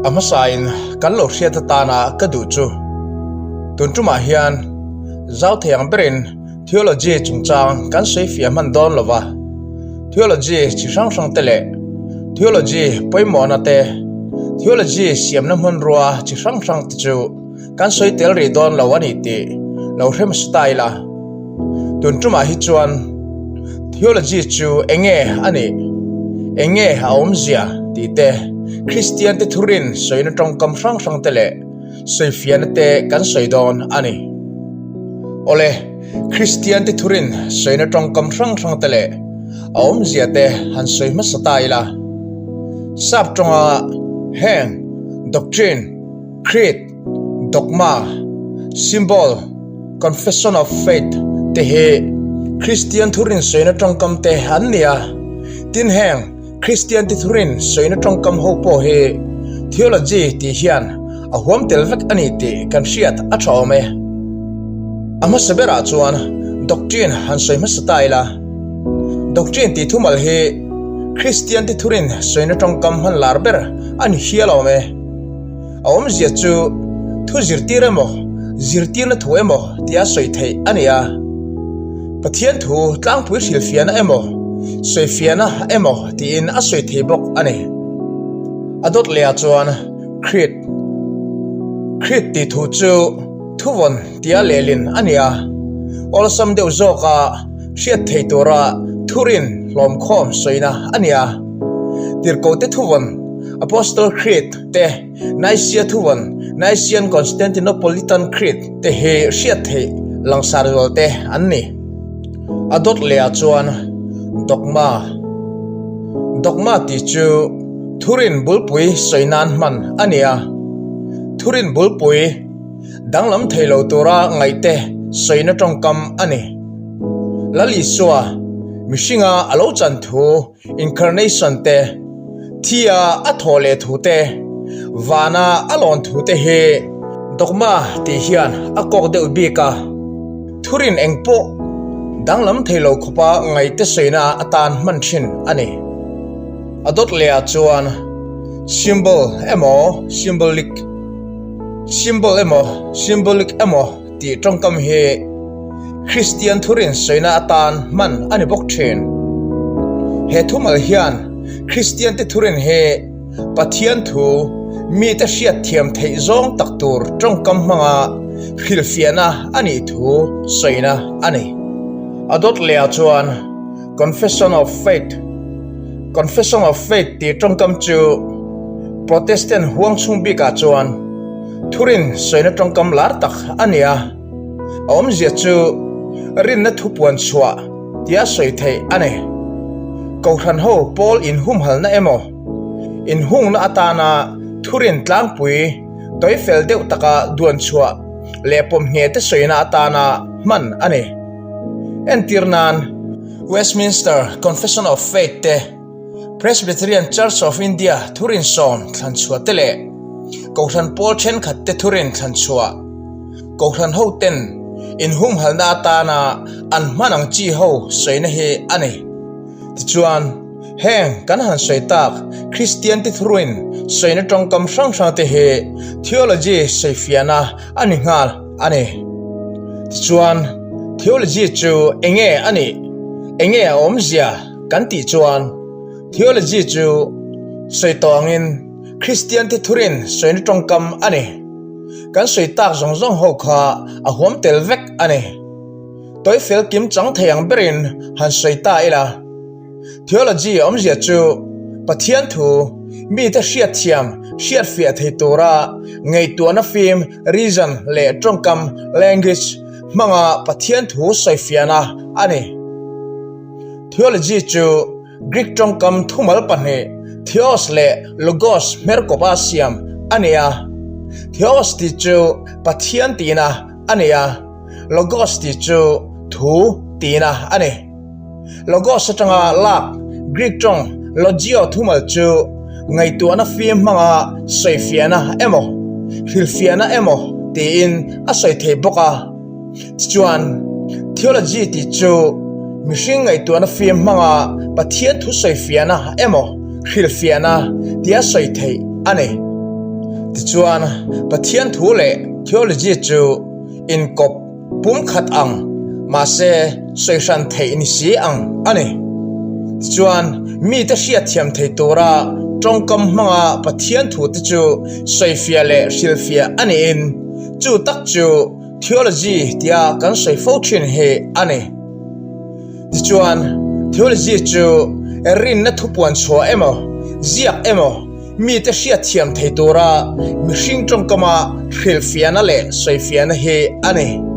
A hmasain kan lo hriat atana ka duh chu tun tumah hian zau thei ang berin Theology chungchang kan sawi fiah hman dawn lo va, Theology chi hrang hrang te leh Theology pawimawhna te, Theology siamna hmanrua chi hrang hrang te chu kan sawi tel rih dawn lo a ni tih lo hre hmasa ta ila. Tun tumah hi chuan Theology chu eng nge a nih, eng nge a awmzia tih te, Kristian te thurin sawina tawngkam hrang hrang te leh sawifiahna te kan sawi dawn a ni. Awle, Kristian te thurin sawina tawngkam hrang hrang te leh a awmzia te han sawi hmasa ta ila. Sap tawnga heng doctrine, creed, dogma, symbol, confession of faith te hi Kristian thurin sawina tawngkam te an ni a. Tin heng Kristian te thurin sawina tawngkam ho pawh hi theology tih hian a huam tel vek a ni tih kan hriat a tha awm e. A hmasa berah chuan doctrine han sawi hmasa ta ila. Doctrine tih thumal hi Kristian te thurin sawina tawngkam hman lar ber a ni hial awm e. A awmzia chu thu zirtir emaw, zirtirna thu emaw tia sawi theih a ni a. Pathian thu tlangpui hrilhfiahna emaw, sawifiahna emaw tiin a sawi thei bawk a ni. A dawt lehah chuan Creed, Creed tih thu chu thuvawn tia lehlin a ni a, awlsam deuh zawka hriat thei tura thurin hlawmkhawm sawina a ni a. Tirhkohte thuvawn, Apostle Creed, te, Nicaea thuvawn, Nicaean Constantinopolitan Creed, te hi hriat theih langsar zual te an ni. A dawt lehah chuan Dogma, Dogma tih chu thurin bulpui sawi nan hman a ni a, thurin bulpui danglam thei lo tura ngaihte sawina tawngkam a ni. Lal Isua mihringa a lo chan thu Incarnation te, thia a thawh leh thu te, vana a lawn thu te hi dogma tih hian a kawk deuh bik a, thurin eng pawh danglam thei lo khawpa ngaihte sawina atan hman thin a ni. A dawt lehah chuan symbol emaw symbolic, symbol emaw symbolic emaw tih tawngkam hi Kristian thurin sawina atan hman a ni bawk thin. He thumal hian Kristiante thurin hi Pathian thu mite hriat thiam theih zawng tak tur tawngkam hmanga hrilhfiahna a nih thu sawina a ni. A dawt lehah chuan Confession of Faith, Confession of Faith tih tawngkam chu Protestant huang chhung bikah chuan Thurin sawina tawngkam lar tak a ni a, a awmzia chu rinna thupuan chhuah tia sawi theih a ni. Kohhran ho pawl inhumhalna emaw, inhungna atana thurin tlangpui tawifel deuh taka duan chhuah leh pawmhnge te sawina atana hman a ni. Entir nan, Westminster Confession of Faith te, Presbyterian Church of India thurin sawm thlan chhuah te leh Kohhran pawl thenkhat te thurin thlan chhuah Kohhran ho ten inhumhalna atana an hman ang chi ho sawina hi a ni. Tichuan, heng kan han sawi tak Kristian te thurin sawina tawngkam hrang hrang te hi theology sawifiahna a ni nghal a ni. Tichuan, theology chu enge a nih? Enge a awmzia? Kan tih chuan theology chu sawi tawh angin Kristian te thurin sawina tawngkam a ni. Kan sawi tak zawng zawng ho kha a huam tel vek a ni. Tawi fel kim chang thei ang berin han sawi ta ila. Theology awmzia chu Pathian thu mite hriatthiam hriatfiah thei tura ngaihtuahna fim, reason, leh tawngkam, language, hmanga Pathian thu sawifiahna a ni. Theology chu Greek tawngkam thumal pahnih theos leh logos hmerkawpa siam a ni a. Theos tih chu Pathian tihna a ni a, logos tih chu thu tihna a ni. Logos atanga lak Greek tawng logio thumal chu ngaihtuahna fim hmanga sawifiahna emaw, hrilhfiahna emaw tiin a sawi thei bawk a. Tichuan, theology tih chu mihring ngaihtuahna fim hmanga Pathian thu sawifiahna emaw hrilhfiahna tia sawi theih a ni. Tichuan, Pathian thu leh theology chu inkawp pumkhat ang, mahse sawi hran theih ni si ang a ni. Tichuan, mite hriatthiam thei tura tawngkam hmanga Pathian thute chu sawifiah leh hrilhfiah a niin, chu tak chu theology tia kan sawi fo thin hi a ni. Tichuan, theology chu rinna thupuan chhuah emaw, ziak emaw, mite hriatthiam thei tura mihring tawngkama hrilhfiahna leh sawifiahna hi a ni.